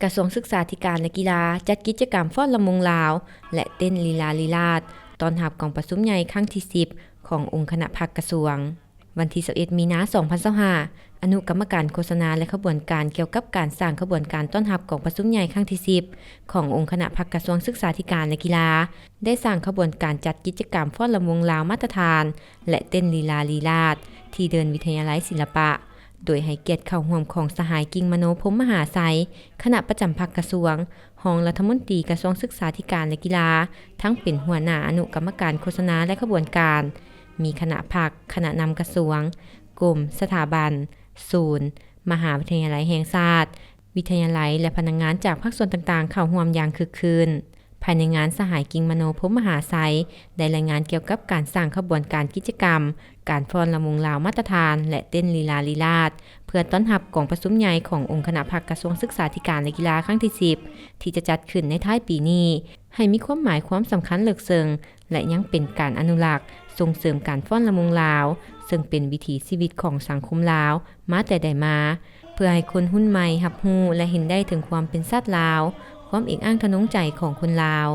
ກະຊວງສຶກສາທິການ ແລະ ກິລາ ຈັດກິດຈະກຳຟ້ອນລຳວົງລາວ ແລະ ເຕັ້ນລີລາລີລາດ ຕ້ອນຮັບກອງປະຊຸມໃຫຍ່ຄັ້ງທີສິບ ຂອງອົງຄະນະພັກກະຊວງ. ວັນທີຊາວເອັດ ມີນາ ສອງພັນຊາວຫ້າ ອະນຸກຳມະການໂຄສະນາ ແລະ ຂະບວນການກ່ຽວກັບການສ້າງຂະບວນການຕ້ອນຮັບກອງປະຊຸມໃຫຍ່ຄັ້ງທີສິບ ຂອງອົງຄະນະພັກກະຊວງສຶກສາທິການ ແລະ ກິລາ ໄດ້ສ້າງຂະບວນການຈັດກິດຈະກຳຟ້ອນລຳວົງລາວມາດຕະຖານ ແລະ ເຕັ້ນລີລາລີລາດ ທີ່ເດີ່ນວິທະຍາໄລສິລະປະ ໂດຍໃຫ້ກຽດເຂົ້າຮ່ວມຂອງສະຫາຍ ກິ່ງມະໂນ ພົມມະຫາໄຊ ຄະນະປະຈຳພັກກະຊວງ, ຮອງລັດຖະມົນຕີກະຊວງສຶກສາທິການ ແລະ ກິລາ, ທັງເປັນຫົວໜ້າອະນຸກຳມະການໂຄສະນາ ແລະ ຂະບວນການ, ມີຄະນະພັກ, ຄະນະນຳກະຊວງ, ກົມ, ສະຖາບັນ, ສູນ, ມະຫາວິທະຍາໄລແຫ່ງຊາດ, ວິທະຍາໄລ ແລະ ພະນັກງານຈາກພາກສ່ວນຕ່າງໆ ເຂົ້າຮ່ວມຢ່າງຄຶກຄື້ນ. ພາຍໃນງານ, ສະຫາຍ ກິ່ງມະໂນ ພົມມະຫາໄຊ ໄດ້ລາຍງານກ່ຽວກັບການສ້າງຂະບວນການກິດຈະກຳ ການຟ້ອນລຳວົງລາວມາດຕະຖານ ແລະ ເຕັ້ນລີລາລີລາດ ເພື່ອຕ້ອນຮັບກອງປະຊຸມໃຫຍ່ຂອງອົງຄະນະພັກກະຊວງສຶກສາທິການ ແລະ ກິລາຄັ້ງທີສິບ ທີ່ຈະຈັດຂຶ້ນໃນທ້າຍປີນີ້ ໃຫ້ມີຄວາມໝາຍຄວາມສຳຄັນເລິກເຊິ່ງ ແລະ ຍັງເປັນການອະນຸລັກ, ສົ່ງເສີມການຟ້ອນລຳວົງລາວ, ເຊິ່ງເປັນວິຖີຊີວິດຂອງສັງຄົມລາວມາແຕ່ໃດມາ, ເພື່ອໃຫ້ຄົນຮຸ່ນໃໝ່ຮັບຮູ້ ແລະ ເຫັນໄດ້ເຖິງຄວາມເປັນຊາດລາວ, ຄວາມເອກອ້າງທະນົງໃຈຂອງຄົນລາວ.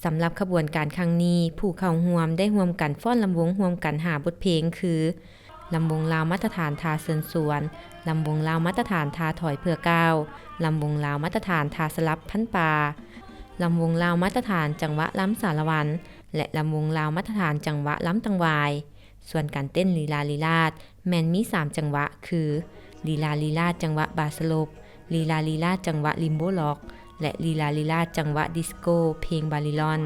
ສຳລັບຂະບວນການຄັ້ງນີ້, ຜູ້ເຂົ້າຮ່ວມໄດ້ຮ່ວມກັນຟ້ອນລຳວົງຮ່ວມກັນຫ້າບົດເພງຄື ລຳວົງລາວມາດຕະຖານທ່າເຊີນຊວນ, ລຳວົງລາວມາດຕະຖານທ່າຖອຍເພື່ອກ້າວ, ລຳວົງລາວມາດຕະຖານທ່າສະຫຼັບພັນປ່າ, ລຳວົງລາວມາດຕະຖານຈັງຫວະລຳສາລະວັນ ແລະ ລຳວົງລາວມາດຕະຖານຈັງຫວະລຳຕັງຫວາຍ. ສ່ວນການເຕັ້ນລີລາລີລາດ ແມ່ນມີສາມຈັງຫວະຄື ລີລາລີລາດຈັງຫວະບາສະຫຼົບ, ລີລາລີລາດຈັງຫວະລິມໂບລັອກ ແລະ ລີລາລີລາດຈັງຫວະດິສໂກເພງບາລີລອນ.